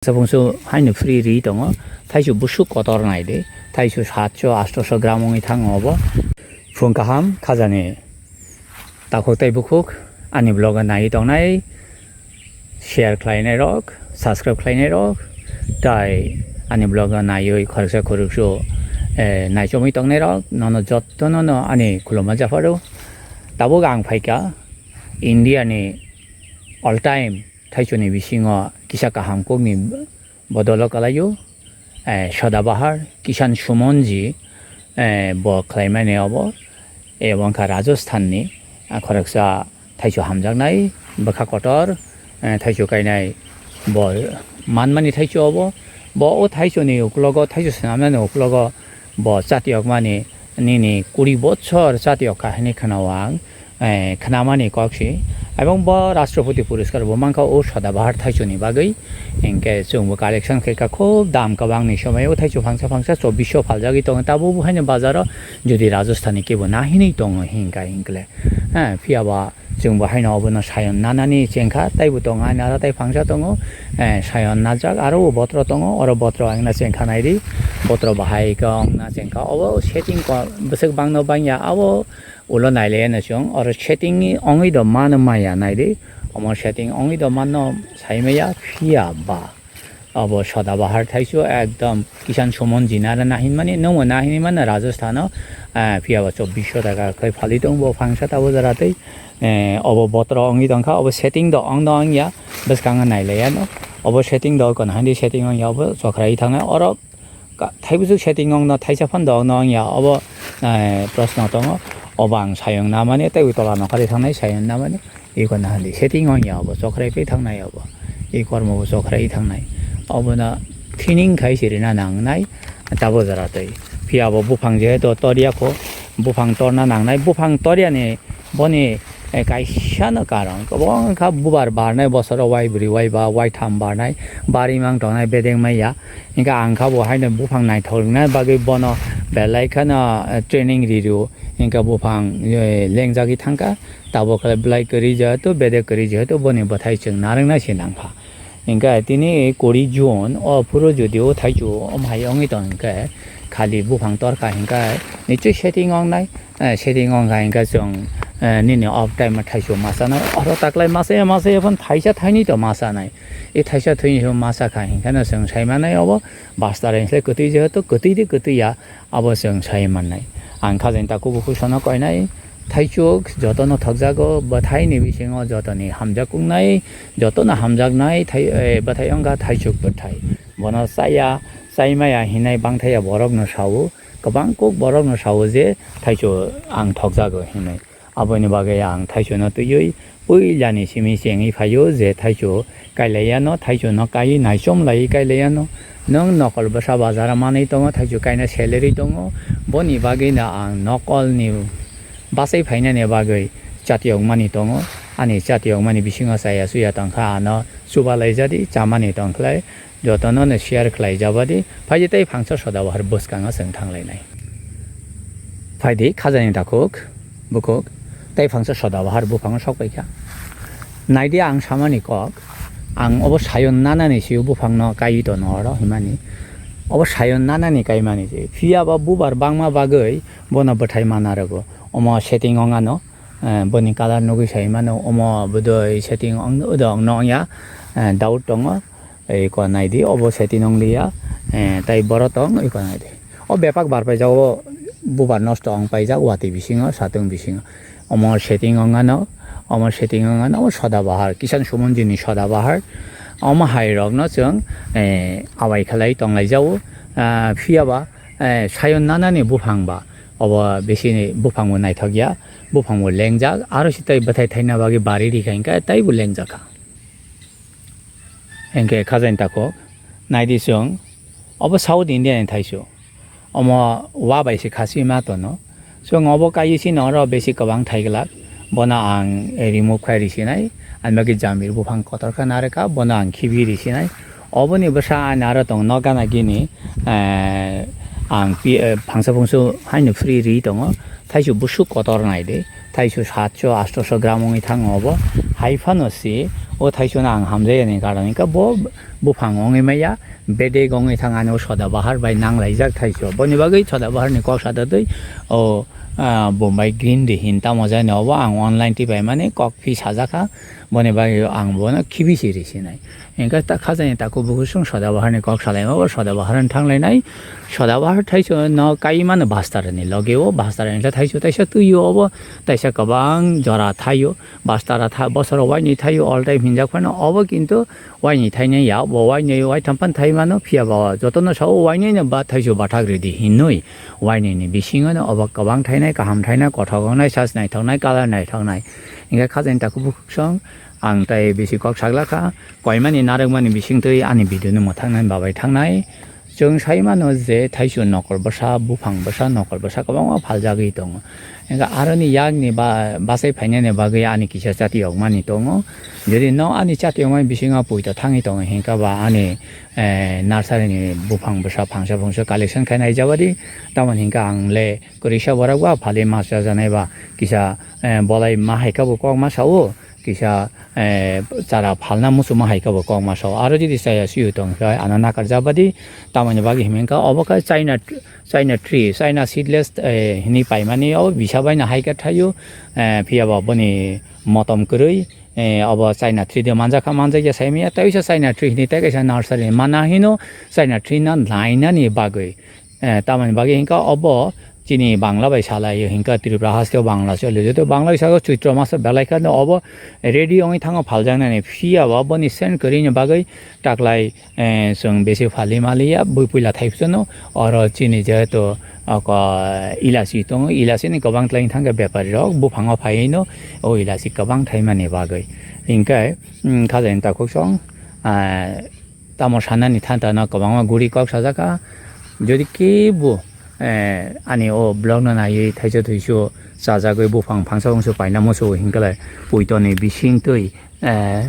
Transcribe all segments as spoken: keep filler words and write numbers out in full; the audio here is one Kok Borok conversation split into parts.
Phungsa phungsu haino free ri tongo. Thaisu busuk kotor nai de. Thaisu satso astoso gram wngwi thango obo. Phung kaham khajani takhuk tei bukhuk ani vlog o naiwi tongnai, share khlainai rok, subscribe khlainai rok, tai ani vlog o naiwi khoroksa khoroksu, eh, naichomwi tongnai rok, nono jotto nono ani khulumma japharo. Tabuk ang phaikha India ni all time thaisoni bisingo kisa kaham kokni bodolo kalaio, eh, Sadabahar, Kishan Sumonji, eh, bo khlaimani obo, eh, wngkha Rajasthan ni, ah, khoroksa thaisu hamjaknai, bwkha kotor, eh, thaisu kainai bo manmani thaisu obo. Bo o thaisoni uklogo, thaisu swnamnani uklogo bo chatiyokmani nini kuri bochor chatiyok kha hwnwi khwnao ang, eh, khwnamani kok si. Ebong bo Rashtrapati Puraskar bo mankha o Sadabahar thaisoni bagwi. Hinkhe chwngbo collection khaikha khub dam kwbangni somoi o thaisu phangsa phangsa chobbish phaljagwi tongo. Tabuk bo haino bazaro jodi Rajasthani kebo nahinwi tongo hinkha hinkle. Ha, phiyaba chwngbo haino obono sayon nanani chengkha, taibo tongo, ani aro tai phangsa tongo, eh, sayon najak, aro o botro tongo, oro botro ang na chengkha naidi, botro bahai khe ong na chengkha, obo setting ko bwswk bangno bangya, abo ulo nailaiya no chwng, oro setting ni ongwi do mano maya naidi, omo setting ongwi do mano saimaya, phiyaba. Obo Sadabahar thaisu ekdom Kishan Sumonji nara nahinmani, nwngbo nahinmano Rajasthano, ah, phiyaba chobbish taka khe phalwi tongo bo phangsa tabo jora tei, eh, obo botro wngwi tongkha, obo setting do ongno wngya, bwskango nailaiya no, obo setting do kono hani setting wngya, obo chokrai thangnai, oro ka-, thaibuchuk setting wngno thaisa phano do wngno wngya, obo, eh, proshno tongo, obo ang sayung namani tei ui tola nokhari thangnai sayung namani. Iko nahali setting wngya obo chokrai pai thangnai obo. I kormo bo chokrai thangnai. Obono thinning khai se rina nangnai tabo jora tei. Phiya bo buphang jehetu torya kho, buphang torna nangnai, buphang torya ni boni, eh, kaisa no karon. Kwbangma kha bubar barnai bosoro wai bwrwi wai ba wai tham barnai bari mang tongnai bedeng maya. Hinkhe ang kha bo haino buphang naithok wngnai bagwi bono belai kheno, eh, training ri rio. Hinkhe buphang, eh, lengjagwi thangkha. Tabuk khe belai kwrwi jehetu, bedek kwrwi jehetu boni bwthai chwng narwknai se nangkha. Hinkhe tini kuri June o phuru jodi o thaichu om hai wngwi tong hinkhe khali buphang torkha hinkhe nichoi setting wngnai, eh, setting wngkha hinkhe chwng, eh, nini off time o thaichu ma chanai, oro taklai ma chaya ma chaya phano thaisa thainwi to ma chanai. E thaisa thainwi ma chakha hinkhe no chwng sai manai obo bastar hinkhe kwtwi jehetu kwtwi de kwtwi ya. Abo chwng sai mannai. Ang khajani takhuk bukhuk sono koinai, thaichuk jotono thokjago, bwthaini bisingo jotoni hamjak wngnai, jotono hamjaknai thai-, eh, bwthai wngkha thaichuk bwthai. Bono chaya, chaimaya hinai bangthaya borokno sao, kwbang kuk borokno sao je thaichuk ang thokjago hinwi. Aboni bagwi ang thaichukno twiwi puilani simi chengwi phaio je thaichuk kailaiya no, thaichukno kaiwi naichom laiwi kailaiya no. Nwng nokol bwsa bazaro manwi tongo, thaichuk kaina salary tongo, boni bagwino ang nokolni bachai phainani bagwi chatiyokmani tongo. Ani chatiyokmani bisingo chaya chuya tongkha, ano chuba laijadi, chamani tongkhlai. Jotono no share khlai jabadi, phaidi tei phangsa Sadabahar bwskango chwng thanglainai. Phaidi khajani takhuk, bukhuk, tei phangsa Sadabahar buphango sok paikha. Naidi ang samani kok, ang obo sayon nanani sio buphangno kaiwi tono oro himani. Obo sayon nanani kaimani se. Phiya ba bubar bangma bagwi bono bwthai mana rwgo. Omo setting ongano, eh, boni colour nugwi sai mano. Omo bwdoi setting ong, odo ongno ongya, eh, doubt tongo. Iko naidi, obo setting ong liya, eh, tai boro tong, iko naidi. O bepak bar paijak, o bubar nosto ong paijak, watwi bisingo, satung bisingo. Omo setting ong ano, omo setting ong ano, omo Sadabahar, Kishan Sumonji ni Sadabahar. Omo hai rokno chwng, eh, awai khlai tong lai jago. Ah, phiya ba, eh, sayon nanani buphang ba, obo bisi buphang bo naithok ya, buphang bo lengjak, aro se tai bwthai thaina bagwi bari rikha hinkhe tai bo lengjak kha. Hinkhe khajani takhuk, naidi chwng, obo South India ni thaisu. Omo wa bai se khasi ma tono. Chwng obo kaiwi sino oro besi kwbang thai glak. Bono ang remove khai risinai. Ani bagwi jamir buphang kotor khe narwkha, bono ang khibi risinai. Oboni bwsa ani aro tong nok gana gini, eh, ang pi-, eh, phangsa phungsu haino free ri tongo. Thaisu busuk kotor nai de. Thaisu satso, astoso gram wngwi thango obo. Hai phano si o thaichwno ang hamjayani karon hwnkha bo buphang wngwi maya, bedek wngwi thang ani o soda bahar bai nanglaijak thaichw. Boni bagwi soda baharni kok sada twi o, ah, Bombay green di hin tamo jani obo ang online twi paimani kok phi sajakha. Boni bagwi ang bono khibi si risinai. Hwnkhe ta khajani takhuk bukhuk chwng soda baharni kok salaima bo soda bahar wng thanglainai. Soda bahar thaichwno kai mano bastarani loge o, bastarani khe thaichw taisa twi o obo, taisa kwbang jora thai o. Bastara tha-, bosoro wainwi thaio all time hinjak phano obo kintu wainwi thainai ya, bo wainwi waitham phan thai mano, phiya ba jotono sao wainwi no ba thaisu bathak ridi hinwi wainwi ni bisingo no obo kwbang thainai, kaham thainai, kothok wngnai, sas naithoknai, colour naithoknai. Hingkhe khajani takhuk bukhuk song ang tai bisi kok saglakha, koimani narwkmani bisingtwi ani video no mwthaknai babai thangnai. Chwng sai mano je thaisu nokol bwsa, buphang bwsa, nokol bwsa kwbangma phaljagwi tongo. Hingkhe aroni yakni ba-, bachai phainani bagwi ani kisa chati yokmani tongo. Jodi no ani chati yokmani bisingo puito thangwi tongo, hingkhe ba ani, eh, nursery ni buphang bwsa phangsa phungsa collection khai naijabadi. Tamoni hingkhe ang le kwrwisa borok ba phali mas chajanai ba kisa, eh, bolai ma hai khe bo kok ma sao. Kisa, eh, chara phalna muchungma hai khe bo kok ma sao. Aro jodi chaya sui tong khe ano nakarjabadi, tamoni bagwi himkha obo khe China, China tree, China seedless, eh, hinwi paimani o bisa baino hai khe thaio, eh, phiya ba boni motom kwrwi, eh, obo China tree de manjakha, manjakya saimanya, tei uisa China tree hinwi tei kaisa nursery mana hino China tree no lainani bagwi. Eh, tamoni bagwi hingkha obo chini Bangla bai salaio, hingkha Tripura haste o Bangla choli, joto Bangla bai salo Choitro maso belai kheno obo ready wngwi thango phaljaknani, phiya ba boni send kwrwini bagwi taklai, eh, chwng besi phali maliya, bui puila thaiphano oro chini jehetu oko ilachi tongo, ilachi ni kwbang tlai thangkhe bepari rok buphango phaiwi no o ilachi kwbang thaimani bagwi. Hingkhe, mm, khajani takhuk song, ah, Tamo sanani thanta no kwbangma guri kok sajak kha. Jodi kebo, eh, ani o vlog no naiwi thaichw thuichw chajagwi buphang phangsa phungsa paina muchungo hinkhe lai puitoni bisingtwi, eh,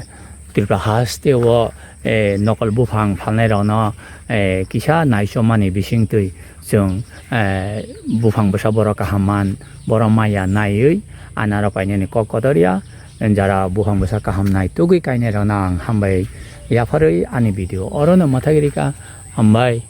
Tripura haste o, eh, nokol buphang phalnai rokno, eh, kisa naichomani bisingtwi chwng, eh, buphang bwsa borok kaham man, borok maya naiwi anarok painani kok kotor ya. Jara buphang bwsa kaham naitugwi kainai rokno ang hambai yapharwi ani video orono mwthagwi rikha. Hambai.